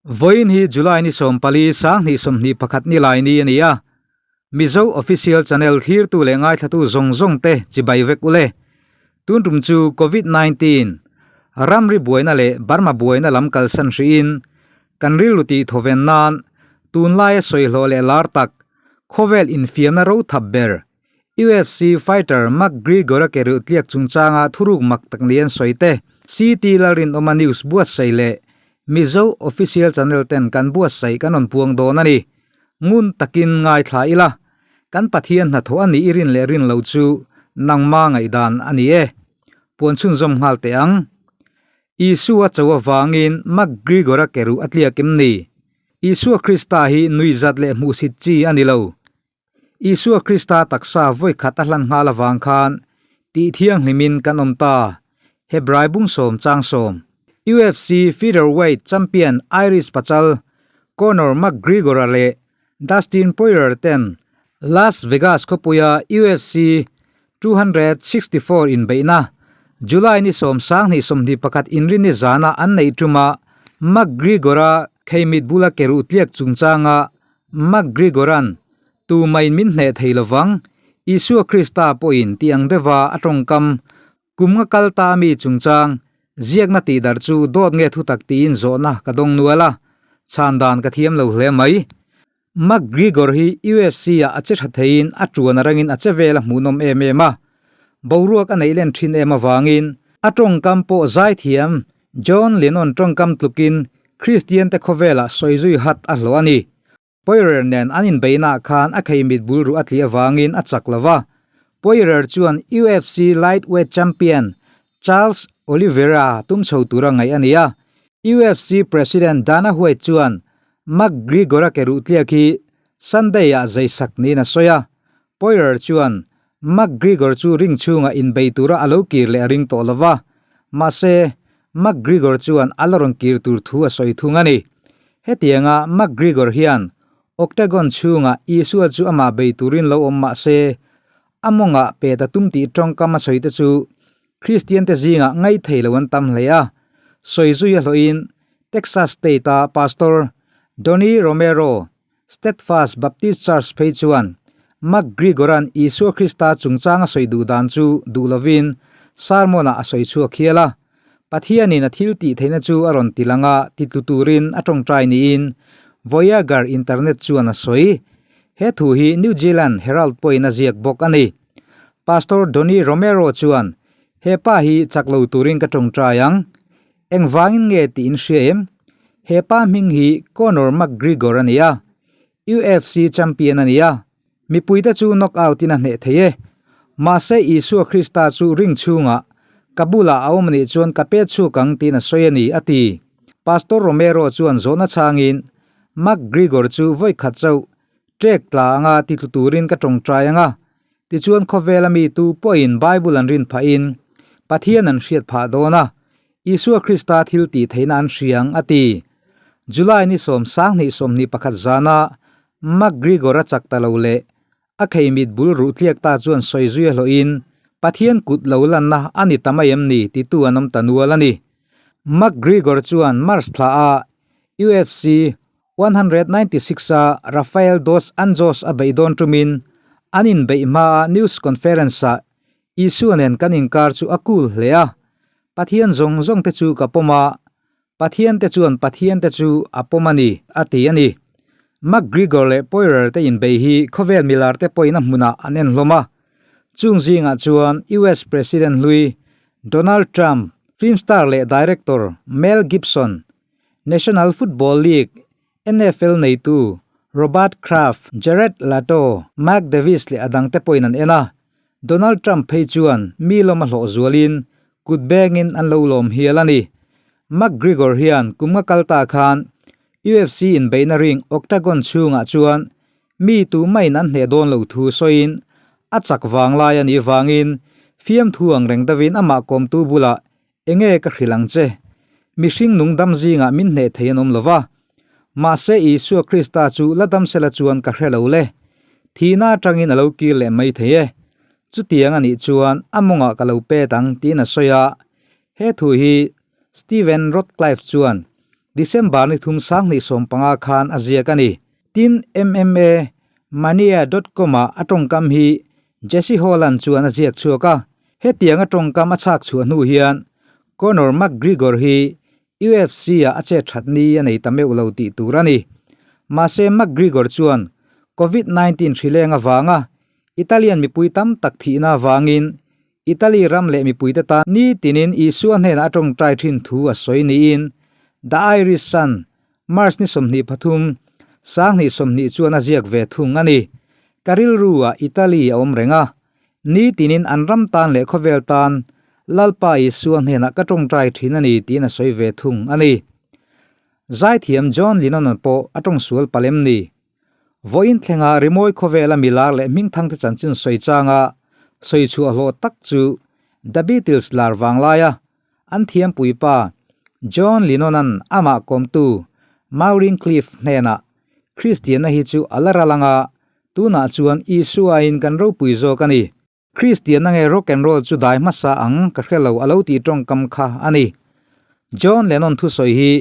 Vawiin hi July ni 14 2021 ni lai ni a ni a. Mizo Official Channel thlirtu leh ngaithlatu zawng zawng te chibai vek ule. Tun tum chu Covid 19 ramri buaina leh Burma buaina lam kalsan hriin kan rilru tih thawven nan tunlaia sawihlawh leh lar tak khawvel infiamna ro thap ber UFC fighter McGregor-a ke reuh tliak chungchanga thuruk mak tak ni an sawi te, CT Lalrinawma news buatsaih leh Mizo Official Channel ten kan buatsaih kan rawn puang dawn a ni. Ngun takin ngaithla ila, kan Pathian hnathawh a nih i rin leh rin lo chu nangma ngaihdan a ni e. Puan chhunzawm nghal teh ang. Isua cho avangin McGregor-a ke ruh a tliak em ni? Isua Krista hi nuihzat leh hmuhsit chi a ni lo. Isua Krista taksa vawi khat a hlan nghal avang khan tih thianghlimin kan awm ta, Hebrai bung sawm chang sawm. UFC featherweight champion Irish pachal Conor McGregor-a leh Dustin Poirier ten Las Vegas khawpuia UFC 264 inbeihna July ni sawm sang hnih 21 inrinni zana an neih ṭuma McGregor-a kheimit bula ke ruh tliak chungchanga McGregor-a'n Tumain min hneh thei lovang, Isua Krista pawhin ti ang deuha a tawngkam kum nga kal ta mi chungchang ziakna tihdarh chu dawt nge thutak tiin zawhna ka dawng nual a, chhan dan ka thiam lo hle mai. McGregor hi UFC-ah a che tha theiin a tuan a rangin a che vel a hmuhnawm em em a, boruak a neih len thin em avangin a tawngkam pawh zaithiam John Lennon tawngkam tlukin Kristiante khawvelah sawizui hat a hlawh a ni. Poirier nen an inbeihnaah khan a kheimit bul ruh a tli avangin a chak lo va. Poirier chuan UFC lightweight champion Charles Oliveira tum chho tura ngaih a ni a. UFC president Dana White chuan McGregor-a ke ruh tliak hi Sunday-ah zeisak niin a sawi a. Poirier chuan McGregor chu ring chhungah inbei tura a lo kir leh a ring tawh lo va, mahse, McGregor chuan a la rawn kir tur thu a sawi thung a ni. Hetianga McGregor hian Octagon chhungah Isua chu amah bei turin lo awm mah se, a mawngah pet a tum tih tawngkam a sawi te chu Kristian te zingah ngaithei lo an tam hle a. Sawi zui a hlawhin Texas State-a Pastor Donny Romero Steadfast Baptist Church phei chuan McGregor-a'n Isua Krista chungchang a sawi duh dan chu duh lovin sermon-ah a sawi chhuak hial a. Pathianin a thil tih theihna chu a rawn ti lang a, titlu turin a tawngtai niin Voyager Internet chuan a sawi. He thu hi New Zealand Herald pawhin a ziak bawk a ni. Pastor Donny Romero chuan, He pa hi chak lo turin ka tawngtai ang. Engvangin nge tih in hria em? He pa hming hi Conor McGregor a ni a, UFC champion a ni a, mipuite chu knockout in a hneh thei e. Mahse Isua Krista chu ring chhungah ka bulah a awm anih chuan ka pet chhuak ang tiin a sawi a ni, a ti. Pastor Romero chuan zawhna chhangin McGregor chu vawi khat chauh trek tla anga titlu turin ka tawngtai anga, Tichuan khawvela mi tu pawhin Bible an rin phahin Pathian an hriat phah dawn a, Isua Krista thil tih theihna an hriang a ti. July ni sawm sang hnih 21 zana McGregor a chak ta lo leh a kheimit bul ruh tliak ta chuan sawi zui a hlawhin Pathian kut lo lanna a ni ta mai em ni titu an awm ta nual a ni. McGregor chuan March thla a UFC 196 a Rafael dos Anjos a beih dawn tumin an inbeih hmaa news conference-ah Isua nen kan inkar chu a cool hle a, Pathian zawng zawng te chu ka pawm a, Pathian te chuan Pathian te chu a pawm a ni, a ti a ni. McGregor leh Poirier te inbeih hi khawvel milar te pawhin a hmunah an en hlawm a, chung zingah chuan US President hlui Donald Trump, film star leh director Mel Gibson, National Football League, NFL, neitu Robert Kraft, Jared Leto, Mark Davis leh a dangte pawhin an en a. Donald Trump phei chuan mi lawm a hlawh zualin kut bengin an lo lawm hial a ni. McGregor hian kum nga kal ta khan UFC inbeihna ring Octagon chhungah chuan mi tumah-in an hneh dawn lo thu sawiin a chak vang lai a nih vangin fiamthu ang reng deuhin amah kawmtu bulah Enge ka hrilh ang che? Mihring nung dam zingah min hneh thei an awm lo va. Mahse Isua Krista chu la dam sela chuan ka hre lo le. Thihna atangin a lo kir leh mai thei e. Chutiang a nih chuan a mawngah ka lo pet ang tiin a sawi a. He thu hi Steven Rodcliffe chuan. December ni thum 2015 khan a ziak a ni. Tin, MMA Mania dot com ah a tawngkam hi Jesse Holland chuan a ziak chhuak a. Hetiang a tawngkam a chhak chhuah hnu hian Conor McGregor hi UFC ah a chet that ni a nei ta meuh lo tih tur a ni. Mahse McGregor chuan Covid 19 hrileng avanga Italian mipui tam tak thihna avangin Italy ram leh mipuite tan nitinin Isua hnenah a tawngtai thin thu a sawi niin The Irish Sun, March ni 23, 2020 chuan a ziak ve thung a ni. Ka rilru-ah Italy a awm reng a, nitinin an ram tan leh khawvel tan Lalpa Isua hnenah ka tawngtai thin a ni tiin a sawi ve thung a ni. Zaithiam John Lennon pawh a tawngsual palh em ni? Vawiin thlenga rimawi khawvela milar leh hmingthangte chanchin sawi changa sawi chhuah hlawh tak chu The Beatles lar vang laia an thiampuipa John Lennon-a'n amah kawmtu Maureen Cliff hnenah Kristianna hi chu a la ral anga tunah chuan Isua-in kan ropui zawk a ni. Kristianna nge rock and roll chu dai hmasa ang ka hre lo a lo tih tawngkam kha a ni. John Lennon thusawi hi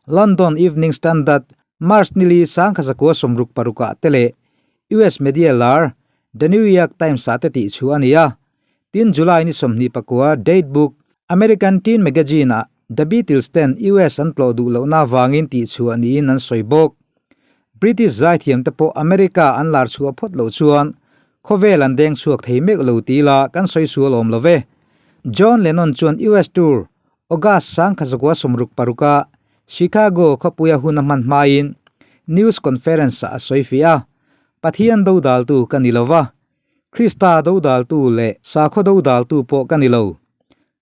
London Evening Standard March nili 1966 ah te leh US media lar The New York Times ah te tih chu a ni a. Tin July ni 29 Datebook American Teen Magazine ah The Beatles ten US an tlawh duh lohna avangin tih chhuah niin an sawi bawk. British zaithiam te pawh America an lar chhuah phawt loh chuan Khawvel an deng chhuak thei mek lo ti ila kan sawi sual awm lo ve. John Lennon chuan US Tour, August 1966 a Chicago khawpuia hun a hman hmain news conference ah a sawi fiah a, Pathian dodaltu ka ni lo va, Krista dodaltu leh sakhaw dodaltu pawh ka ni lo.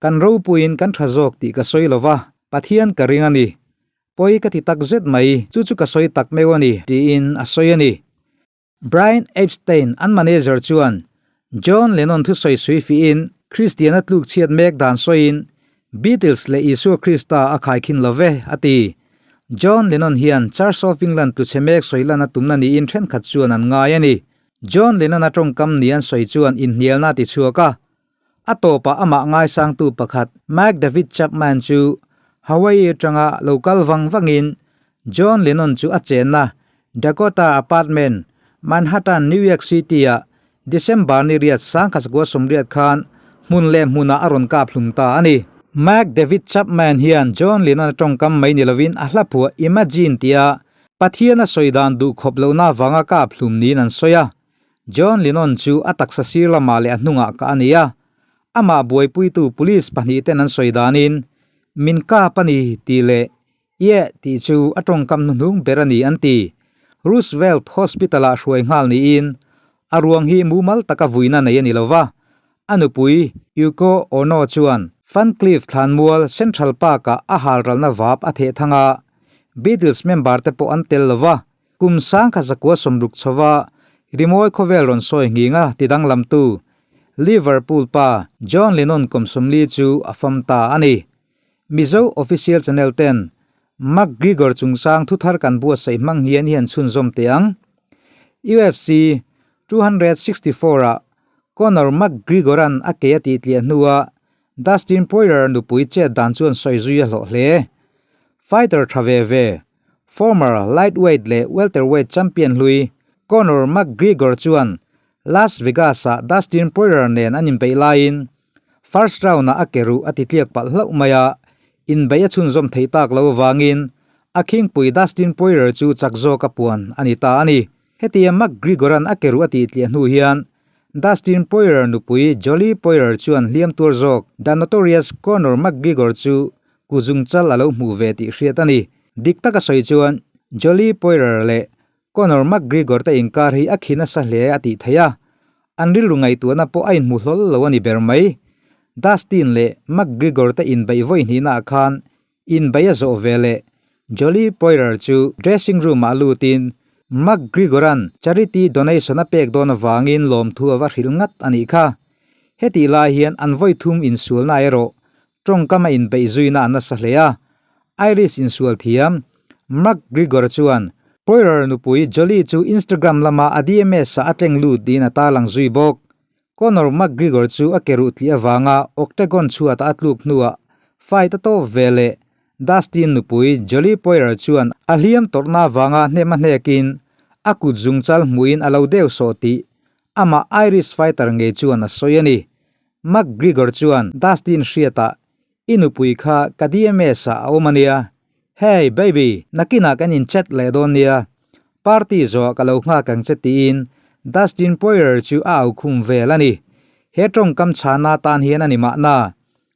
Kan ropuiin kan tha zawk tih ka sawi lo va, Pathian ka ring a ni. Pawi ka ti tak zet mai, chu chu ka sawi tak meuh a ni, tiin a sawi a ni. Brian Epstein an manager chuan John Lennon thusawi sui fihin Kristiana tluk chhiat mek dan sawiin Beatles leh Isua Krista a khaikhin lo ve, a ti. John Lennon hian Church of England tluchhe mek sawi lan a tumna niin thenkhat chuan an ngai a ni. John Lennon-a tawngkam ni an sawi chuan inhnialna a tichhuak a. A tawpah amah ngaisangtu pakhat Mike David Chapman chu Hawaii atanga lo kal vang vangin John Lennon chu a chenna Dakota Apartment, Manhattan, New York City-ah December ni riat 1980 khan hmun leh hmunah a rawn kap hlum ta a ni. Mike David Chapman hian John Lennon-a tawngkam mai ni lovin a hla phuah Imagine tia Pathian a sawi dan duh khawp lohna avanga kap hlum niin an sawi a. John Lennon chu a taksa sir lamah leh a hnungah ka a ni a, amah buaipuitu police pahnih ten an sawi danin, Min kap a ni tih leh Yeah tih chu a tawngkam hnuhnung ber a ni an ti. Roosevelt Hospital-ah hruai nghal niin a ruang hi mumal taka vuina nei a ni lo va, a nupui Yoko Ono chuan Ferncliff thlanmual Central Park-ah a halralna vap a theh thang a, Beatles member te pawh an tel lo va. Kum 1960 chhova rimawi khawvel rawn sawi nghinga ti danglamtu Liverpool pa John Lennon kum 40 chu a fam ta a ni. Mizo Official Channel ten McGregor chungchang thuthar kan buatsaih hmang hian i han chhunzawm teh ang. UFC 264 ah Conor McGregor-a'n a ke a tihtliah hnuah Dustin Poirier nupui chet dan chuan sawi zui a hlawh hle. Fighter tha ve ve Former lightweight leh welterweight champion hlui Conor McGregor chuan Las Vegas-ah Dustin Poirier nen an inbeih laiin first round-ah a ke ruh a titliak palh hlauh mai a, inbeih a chhunzawm theih tak lo avangin a khingpui Dustin Poirier chu chak zawk a puan a ni ta a ni. Hetia McGregor-a'n a ke ruh a tihtliah hnu hian Dustin Poirier nupui Jolie Poirier chuan hliam tuar zawk The Notorious Conor McGregor chu Kuzung chal a lo hmuh ve tih hriat a ni. Dik taka sawi chuan Jolie Poirier leh Conor McGregor te inkar hi a khi nasa hle a tih theih a, an rilru ngaihtuahna pawh a inhmu hlawl lo a ni ber mai. Dustin leh McGregor te inbeih vawi hnihnaah khan inbeih a zawh ve leh Jolie Poirier chu dressing room-ah lutin McGregor-a'n charity donation a pek dawn avangin lawmthu a va hrilh ngat a nih kha. Hetih lai hian an vawi thum insualna erawh Tawngkam a inbeih zuina a nasa hle a, Irish insual thiam McGregor chuan Poirier nupui Jolie chu Instagram lama a DMs-ah a tleng lut tiin a tarlang zui bawk. Conor McGregor chu a ke ruh tli avanga octagon chhuatah a tluk hnuah fight a tawp ve leh. Dustin nupui Jolie Poirier chuan a hliam tawrhna avanga hnem a hnekin a kut zungchal hmuhin a lo deuh sawh tih amah Irish fighter ngei chuan a sawi a ni. McGregor chuan Dustin hriatah, I nupui kha ka DMS ah a awm a nia. Hey baby, nakinah kan in chat leh dawn nia. Party zawhah ka lo nghak ang che tiin Dustin Poirier chu a au khum vel a ni. He tawngkam chhana tan hian a ni mahna.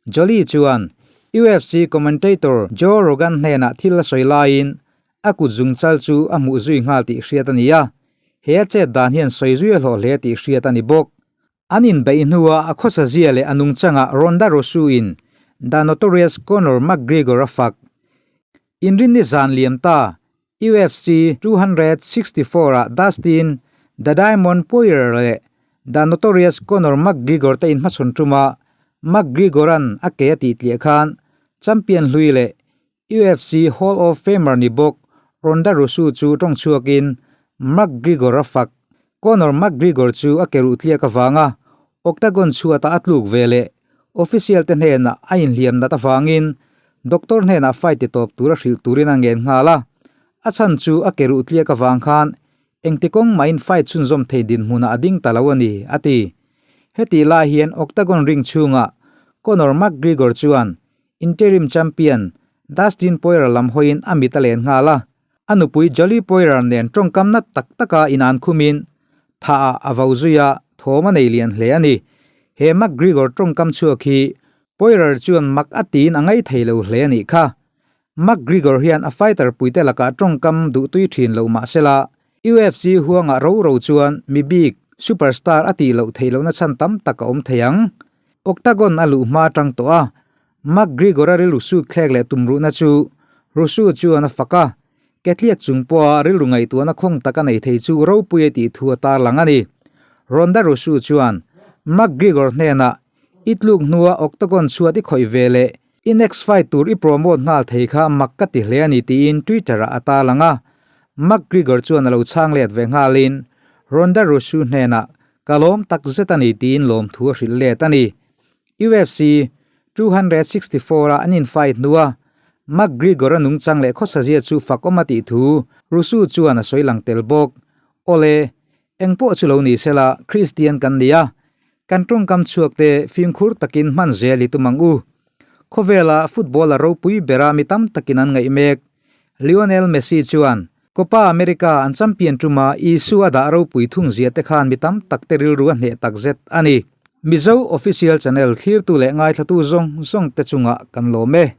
Jolie chuan UFC commentator Joe Rogan hnenah thil a sawi laiin a kut zungchal chu a hmuh zui nghal tih hriat a ni a. He a chet dan hian sawi zui a hlawh hle tih hriat a ni bawk. An inbeih hnua a khawsa zia leh a nungchangah Ronda Rousey-in The Notorious Conor McGregor a fak. Inrinni zan liam ta, UFC 264 ah Dustin The Diamond Poirier leh The Notorious Conor McGregor te inhmachhawn ṭuma McGregor-a'n a ke a tihtliah khan champion hlui leh UFC Hall of Famer ni bawk Ronda Rousey chu tawng chhuakin McGregor a fak. Conor McGregor chu a ke ruh tliak avanga Octagon chhuatah a tluk ve leh official te hnenah a inhliam nat avangin doctor hnenah fight ti tawp tura hrilh turin a ngen nghal a. A chhan chu a ke ruh tliak avang khan engti kawng mahin fight chhunzawm thei dinhmunah a ding ta lo a ni, a ti. Hetih lai hian Octagon ring chhungah Conor McGregor chuan Interim champion Dustin Poirier lam hawiin a mit a len nghal a, a nupui Jolie Poirier nen tawngkam nat tak taka inan khumin tha ah a vo zui a, thawm a nei lian hle a ni. He McGregor tawngkam chhuak hi Poirier chuan mak a tiin a ngaithei lo hle a nih kha. McGregor hian a fighter puite lakah tawngkam duhtui thin lo mah sela, UFC huangah ro ro chuan mi bik, superstar a tih loh theih lohna chhan tam tak a awm thei ang. Octagon a luh hma atang tawh a, McGregor-a rilru suk thlek leh tum ruhna chu Rusu chuan a fak a, ketliak chung pawha rilru ngaihtuahna khawng tak a nei thei chu ropui a tih thu a tarlang a ni. Ronda Rusu chuan McGregor hnenah, I tluk hnua Octagon chhuat i khawih ve leh i next fight tur i promote nghal thei kha mak ka ti hle a ni tiin Twitter-ah a tarlang a. McGregor chuan a lo chhang let ve nghalin Ronda Rusu hnenah, Ka lawm tak zet a ni tiin lawmthu a hrilh let a ni. UFC 264 a an infight hnua McGregor-a nungchang leh khawsazia chu fakawm a tih thu Rusu chuan a sawi lang tel bawk. Awle, eng pawh chu lo ni sela Kristian kan ni a, kan tawngkam chhuak te fimkhur takin hman zel i tum ang u. Khawvela footballer ropui bera mi tam takin an ngaih mek Lionel Messi chuan Copa America an champion ṭuma Isua a dah ropui thung zia te khan mi tam tak te rilru a hneh tak zet a ni. Mizo Official Channel thlirtu leh ngaithlatu zawng zawng te chungah kan lawm e.